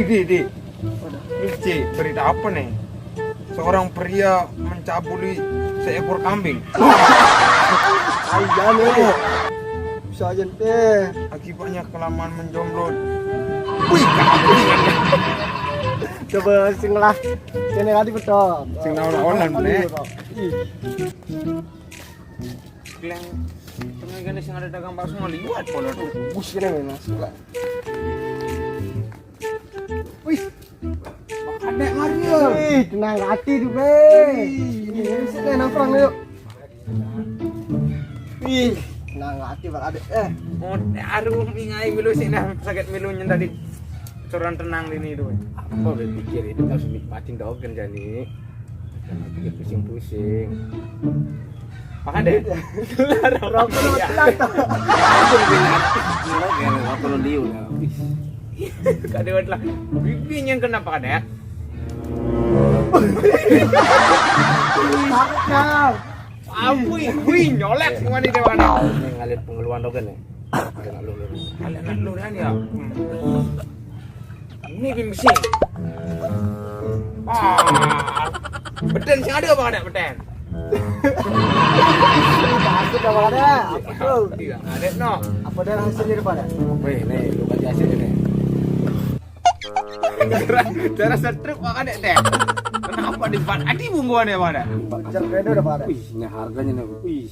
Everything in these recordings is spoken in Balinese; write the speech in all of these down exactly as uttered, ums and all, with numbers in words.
Di, di. Ini, Ci, berita apa nih? Seorang pria mencabuli seekor kambing. Ayan eh. Oh, Bisa aja teh. Akibatnya kelamaan menjomblo. Wih, kambing. Coba sing lah. Sini tadi betul. Sing lah online, Bre. Ih, Kleng. Temen kan sing ada dagang bakso ngeliwat kalau tuh. Bus ini masuk lah. Wih, Ada Mario. Ih, tenang hati tuh, Be. Ini sini nongkrong yuk. Ih, tenang hati, Pak Ade. Eh, Oh, aduh, mingai milu sih nah, sakit milu nyenda di coran tenang di ini tuh. Apa berpikir itu harus nikmatin dogen jani. Jangan pikir pusing-pusing. Makan deh. rokok lu telat. Kalau liu ya. Kadewat lah. Bibi yang kenapa kadewat? Takut kau. Ampun, wih nyolek semua di depan. Ini ngalir pengeluaran dogen nih. Kena lu lu. Kalian nak lu dan ya. Ini bim besi. Ah, beten sih ada apa kadewat beten? Takut apa ada? Apa tuh? Tidak ada no. Apa ada hasilnya depan ada? Weh, nih lu kasih hasil ini. Cara setruk apa kadewat deh? Kenapa di depan? Adi bungkuan ya pada? Jar beda udah pada. Wih, ini harganya nih. Wih,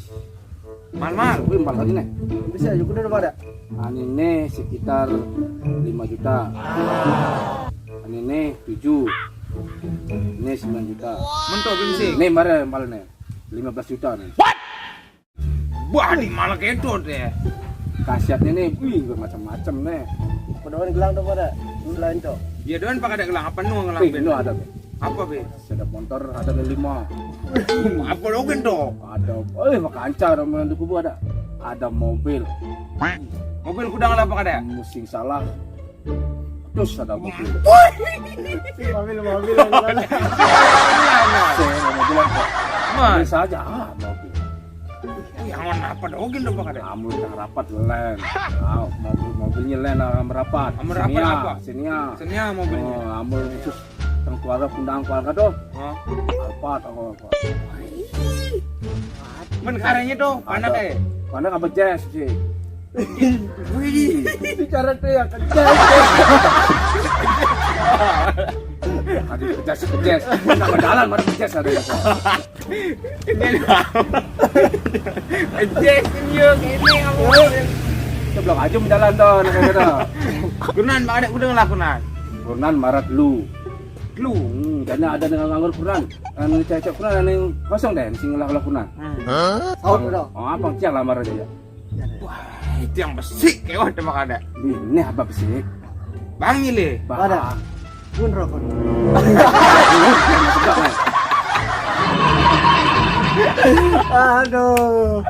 Mal mal. Wih, empat lagi nih. Bisa juga udah pada. Ini nih sekitar lima juta. Ini nih tujuh. Ini sembilan juta. Mentok bim sih. Ini kemarin malah nih. Lima belas juta nih. Wah, di malah ketot deh. Khasiatnya nih, wih, macam-macam nih. Pedoman gelang tuh pada. Selain tuh. Dia doang pakai ada gelang apa nu gelang Wih, bim? ini ada nih. Apa bim? Ada motor, ada lima. Apa dogen tuh? Ada, eh, makanca ada main di kubu ada. Ada mobil. Mobil kuda ngelapa kada? Musing salah. Terus ada mobil. Mobil mobil yang mana? Saya mau bilang kok. Mas, Biasa aja, ah, mobil. yang warna apa dogen tuh kada? Kamu yang rapat len. Ah, mobil mobilnya len ah, merapat. Merapat Senia, apa? Senia. Senia mobilnya. Oh, ambil khusus yang keluarga, undangan keluarga tuh. Hah? Alphard apa apa. Men karenya tuh, anak eh. Mana apa jazz sih? Wih, Bicara tuh ya kerja. Ada jazz, jazz. Mana jalan, mana jazz ada. ini Jess ini yuk, ini kamu. Sebelah aja jalan tuh, anak kita. Kunan, Pak Dek, udah ngelakunan. Kunan marat lu. Lu. Hmm, karena ada dengan nganggur kunan. Anu cecok kunan, anu yang kosong deh, sing lah kunan. Hmm. Out udah. Oh, apa yang lamar aja ya? Wah, itu yang besik kayak wadah Pak Dek. Ini apa sih? Bang ini. Ada. Pun rokok. Aduh.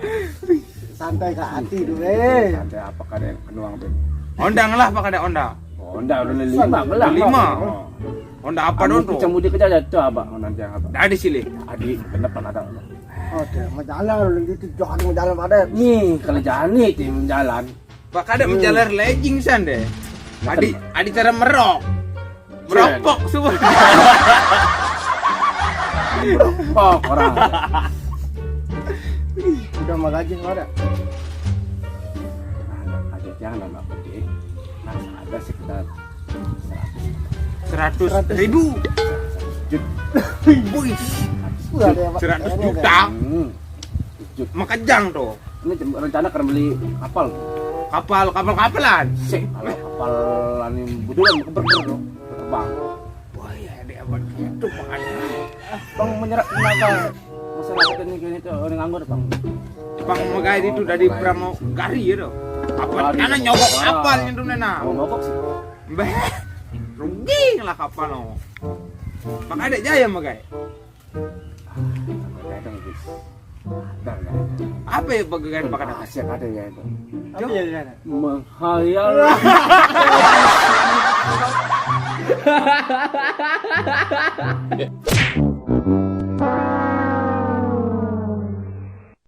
Santai ke hati tuh, eh. Ada apa kada yang penuang tuh? Ondang lah Pak Dek, ondang. Honda udah lima belah. Lima. Oh. Ondang apa dong tuh? Cang mudik aja tuh apa? Oh, nanti apa? Ada sih, Le. Adi, bener apa ada? Oke, mau jalan udah gitu, jangan mau jalan pada. Nih, kalau jalan nih, tim jalan. Pak Dek menjalar legging san deh. Adi, adi cara merok. Merokok semua. Oh, orang. Udah mau gaji nggak ada. Ada jangan apa deh. Nah, ada sekitar Seratus ribu. jut. Wih, Udah ada yang seratus ini juta. Hmm. Jut. Makejang tuh. Ini rencana akan beli kapal. Kapal, kapal kapelan. Sih, kalau kapal anu budulan keber tuh. Terbang. Wah, ya dia buat gitu makanya. Bang menyerah kenapa? Masyarakat ini kayaknya tuh orang nganggur, Bang. Bang Megai itu dari pramugari ya tuh. Apa karena nyogok kapal itu nena. Mau mogok sih. Mbah, rugi lah kapal lo. Pak Dek jaya Megai. Kadang, Gus. Ada, ada. Apa ya pegangan Pak Dek? Asia ada ya itu. Apa ya, ya? Menghayal.